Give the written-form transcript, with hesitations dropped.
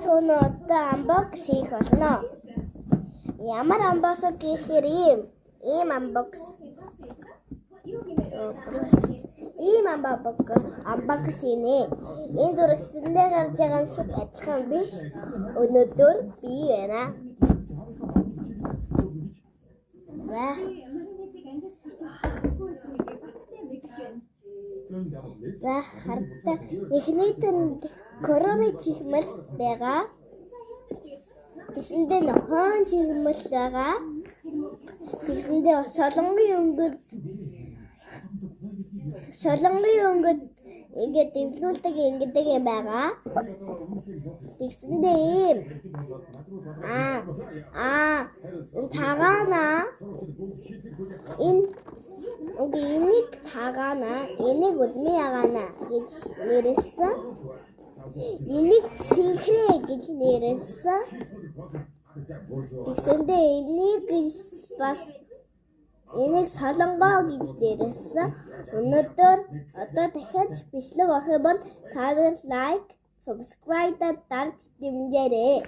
Цөөнө одоо unbox хийх болно. Ямар unbox гэхээр ийм unbox, ийм unbox хийнэ. Энэ зурагтан дээр гарч байгаа юм шиг адилхан биш. Өнөөдөр би байна. За. За, хардаа эхний тэнд короми чихмэл байгаа. Тэгсэндээ нохойн чихмэл байгаа. Тэгсэндээ солонгын өнгөд ингээд дэвлүүлдэг ингэдэг юм байгаа. Тэгсэндээ ийм аа цагаана, энэ үгүй, энийг цагаана, энийг үлмийн агаана гэж нэрэлсэн. Энийг цэнхрээ гэж нэрэлсэн. Тэгсэндээ энийг бас энийг солонгоо гэж нэрэлсэн. Өнөөдөр одоо дахиад бичлэг орох юм бол та нар like, subscribe дарж дэмжээрэй.